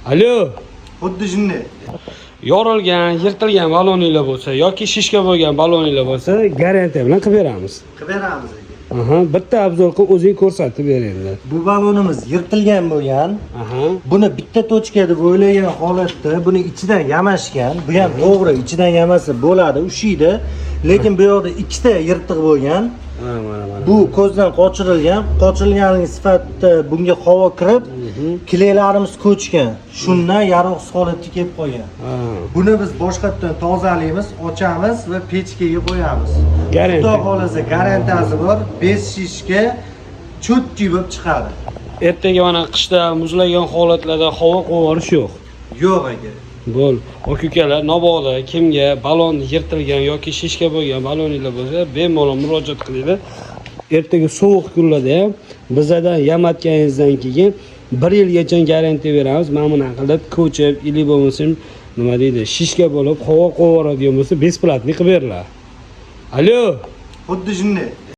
Alo. Xuddi shunday. Yorilgan, yirtilgan balloninglar bo'lsa yoki shishka bo'lgan balloninglar bo'lsa, garantiya bilan qilib beramiz. Qilib beramiz, aka. Aha, bitta обзор qilib o'zing ko'rsatib ber endi. Bu ballonimiz yirtilgan bo'lgan. Buni bitta точка deb o'ylagan holatda buni ichidan yamashgan. Bu ham to'g'ri, ichidan yamasa bo'ladi, ushiydi. Lekin bu yoqda ikkita yirtiq bo'lgan. Ha, mana mana. Bu ko'zdan qochirilgan. Qochirilganligi sifatida bunga havo kirib, kleylarimiz ko'chgan. Shundan yaroqsiz holatga kelib qolgan. Buni biz boshqatdan tozalaymiz, ochamiz va pechkaga qo'yamiz. Garantiya. Xudo xohlasa, garantiyasi bor. 5 shishga чётки bo'lib chiqadi. Ertaga mana qishda muzlagan holatlarda havo qo'yib yo'q. Yo'q, aka. Bo'l. Aka ukalar, mabodo kimga balon yirtilgan yoki shishka bo'lgan balloninglar bo'lsa, bemalol murojaat qilinglar. Ertaga sovuq kunlarda ham bizadan yamatganingizdan keyin bir yilgacha garantiya beramiz. Mana bunaqa qilib ko'chib или bo'lmasa nima deydi, shishka bo'lib havo qo'yib yuboradigan bo'lsa, бесплатный qilib beriladi. Alo. Xuddi shunday.